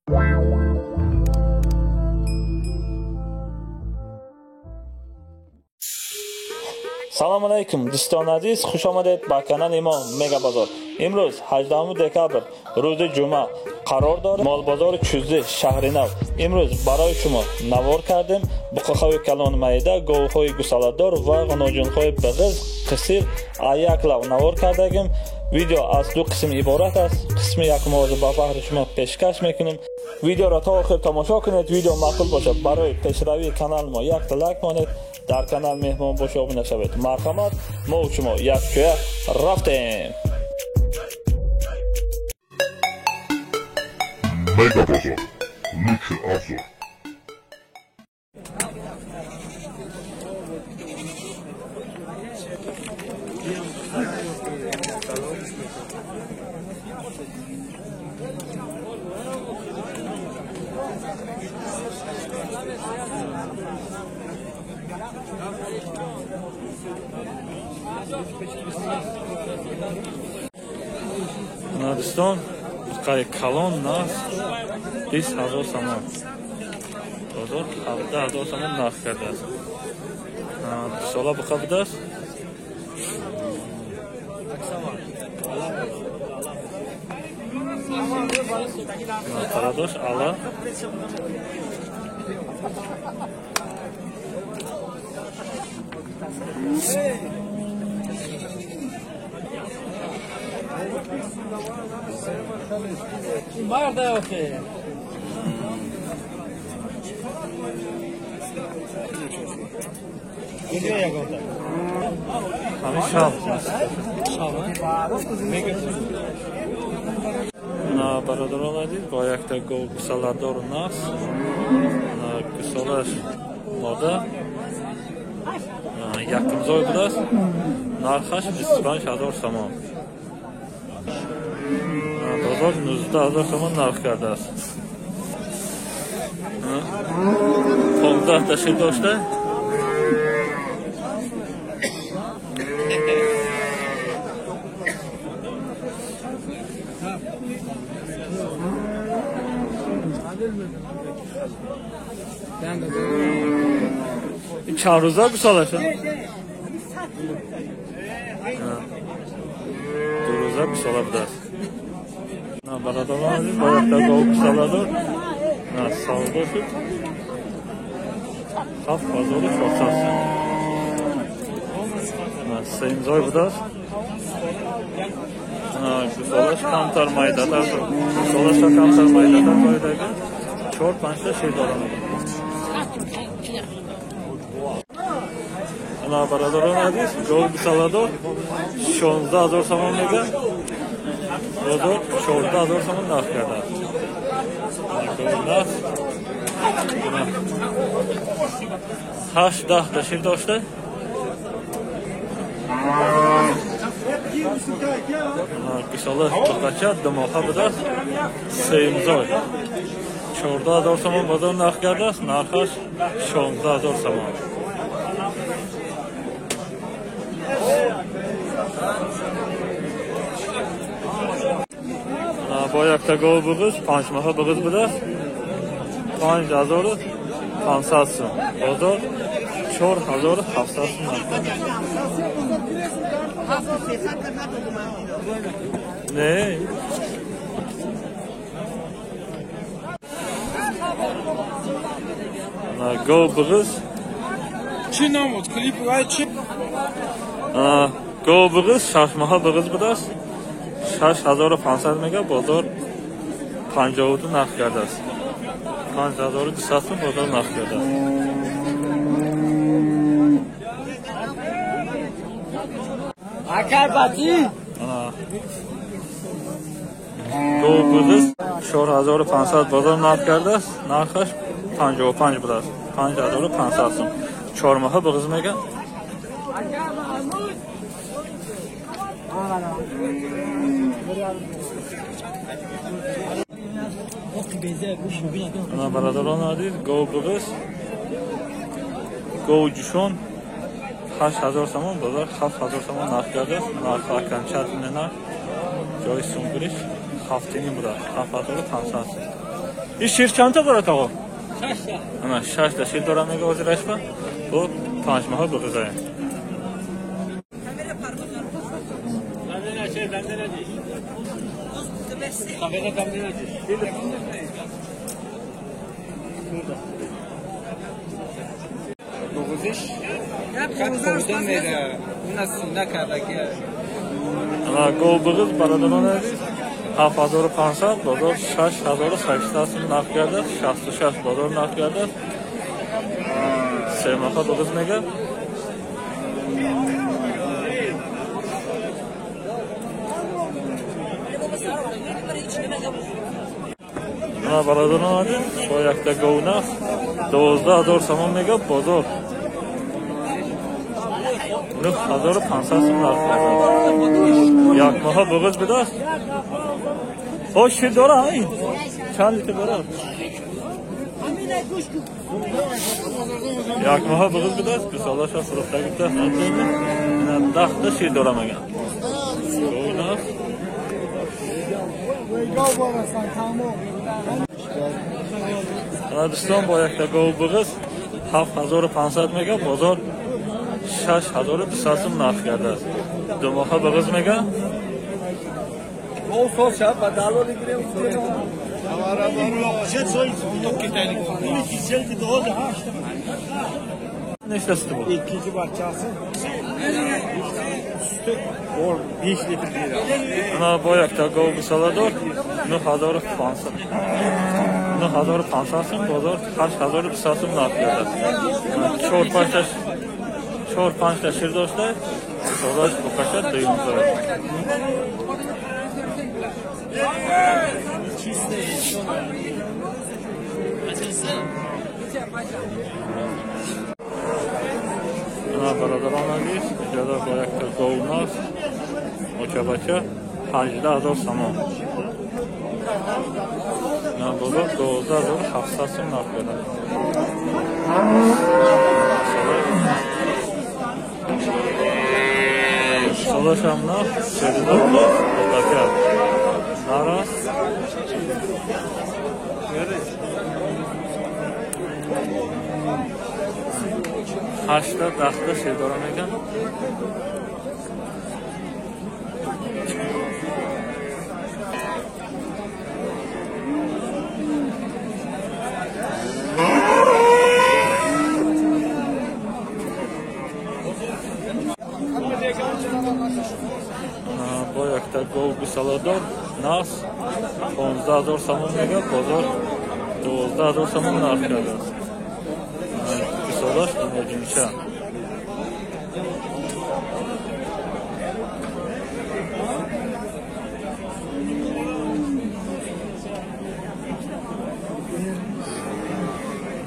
Салом алейкум, дӯстони азиз, хуш омадед ба канали мо Мега Бозор. Имрӯз 18 декабр, рӯзи ҷумъа қарор дорем молбозори Чӯзӣ, шаҳри нав. Имрӯз барои шумо навор кардем буқаҳои калон майда, говҳои гусаладор ва ғуноҷунҳои бағиз, қисир як лав навор кардагим. Видео аз ду қисм иборат аст. Қисми якумро ба баҳри шумо пешкаш мекунем. Видеоро то охир тамошо кунед. Видео маъқул бошад, барои пешравии канали мо якта лайк монед. Дар канал меҳмон бошед, обуна шавед. Марҳамат, мо шумо якҷоя рафтем. Мега Бозор. Лучший обзор. Дӯстон, буқаи калон нарх 20 ҳазор сомон. Бозор 17 ҳазор сомон нарх кардааст. Дусола буқа будааст. Парадош ала. Марда охе. На бародарон азиз, бо якта гов гусаладор нақс, гусолаш мода якумзой будааст. Нархаш 25 ҳазор сомон. Бозор 19 ҳазор сомон нарх кардааст. 15 та шир дошта. Чанд рӯза гусолаша? Ду рӯза гусола будааст. Бародарон азиз, бо якта гов гусоладор савдо шуд 7400 сом. Сеюмзой будааст. Гусолаш камтар майдатар, гусолаша камтар майдатар боядаги 4-5 та шир дорад. Бародарон азиз, гов гусоладор 16 ҳазор сомон мега. Бозор 14 ҳазор сомон нарх кардааст. 8-10 та шир дошта. Гусола буқача думоҳа будааст. Сеюмзой 14 ҳазор сомон бозор нарх кардааст. Нархаш 16 ҳазор сомон. Бо якта гов буғиз, панҷмоҳа буғиз будааст. 5500 сом. Бозор 4700 сом нарх кардааст. Не. Гов буғиз. Чӣ намуд? Клип вай чӣ? Гов буғиз шашмоҳа буғиз будааст. 6500 мега, бозор 52 нарх кардааст. 5200 сом бозор нарх кардааст. Акай бати? Гов буғиз 4500 бозор нарх кардааст. Нархаш 55 будааст. 5500 сом. 4 моҳа буғиз мега. Бародарон азиз, гов буғиз, гов ҷушон 8000 сомон, бозор 7000 сомон нарх кардааст. Нарх окончательный нарх, ҷои сумгириш 7,5 будааст, 7500 сом. Ин шир чанд та дорад оғо? Ана 6 та шир дорад мега ҳозираш ба. Бо 5 моҳа буғизае. Ана гов буғиз бародарон азиз 7500 бозор 6800 сум нарх кардааст, 66 бозор нарх кардааст. Се моҳа буғиз мега. Ана бародарон азиз бо якта гов нарх 12000 сомон мега, бозор 9500 сум нарх кардааст. Як моҳа буғиз будааст. О, шир дорад ин? Чанд литр дорад? Як моҳа буғиз будааст, гусолаша фурӯхта гирифтааст. Ина 10 та шир дора меган. Гов нарх. Ана дӯстон бо якта гов буғиз 7500 мега, бозор 6200 сум нарх кардааст. Ду моҳа буғиз мега. Нечта sütü bu? İkinci parçası. Sütü 5 litr deyir. Ana бо якта гов гусола дор 9500. 9500 сум, бозор 8200 сум нарх кардааст. 4-5 та шир дошта, гусолаш букаша дуюм дорад. Ана бародарон азиз, иҷоза бо якта гов нарх очабача 18000 сомон. На бозор 12700 сум нарх кардааст. Солашам нарх 42 бутака. Нарас. Ҳашта даҳта шир дора меган. Бо якта гов гусоладор нарх 15000 сомон мега, бозор 12000 сомон нарх кардааст. Гусолаш иночинча.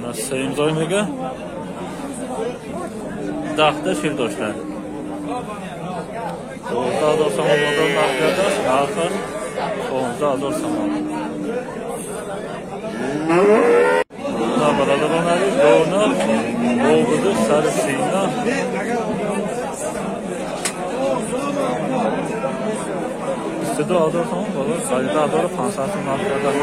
На сеюмзой мега 10 та шир доштанд. 12000 сомон бозор нарх кардааст, нархаш 15000 сомон. На бародарон азиз, гов нарх гов буду сари сина. 22000 сомон, бозор 18500 сом нарх кардааст.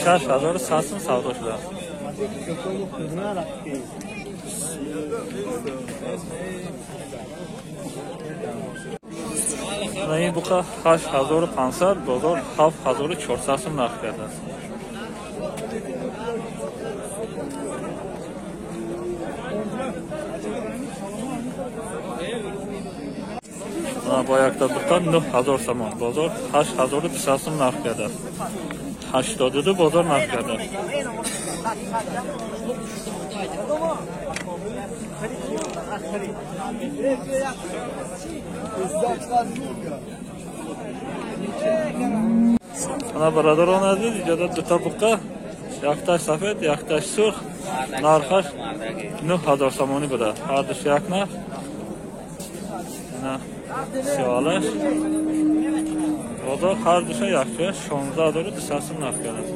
6100 сом савдо шудааст. На ин буқа 8500, бозор 7400 сом нарх кардааст. Бо якта буқа 9000 сомон, бозор 8200 сом нарх кардааст. 82 бозор нарх кардааст. Ана бародарон азиз, иҷода дута буқа, якташ сафед, якташ сурх, нархаш 9000 сомонӣ буда. Ҳардуш як нарх. Ина сиёлаш. Бозор ҳардуша якча 16200 сом нарх кардааст.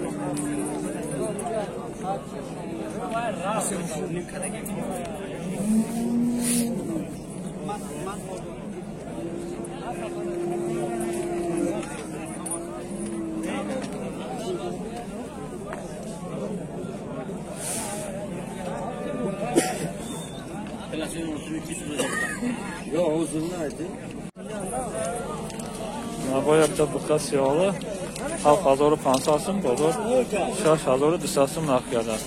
Yo'q, o'zimni ayting. Набо якта буқа сиёҳла 7500 сум, бозор 6200 сум нарх карданд.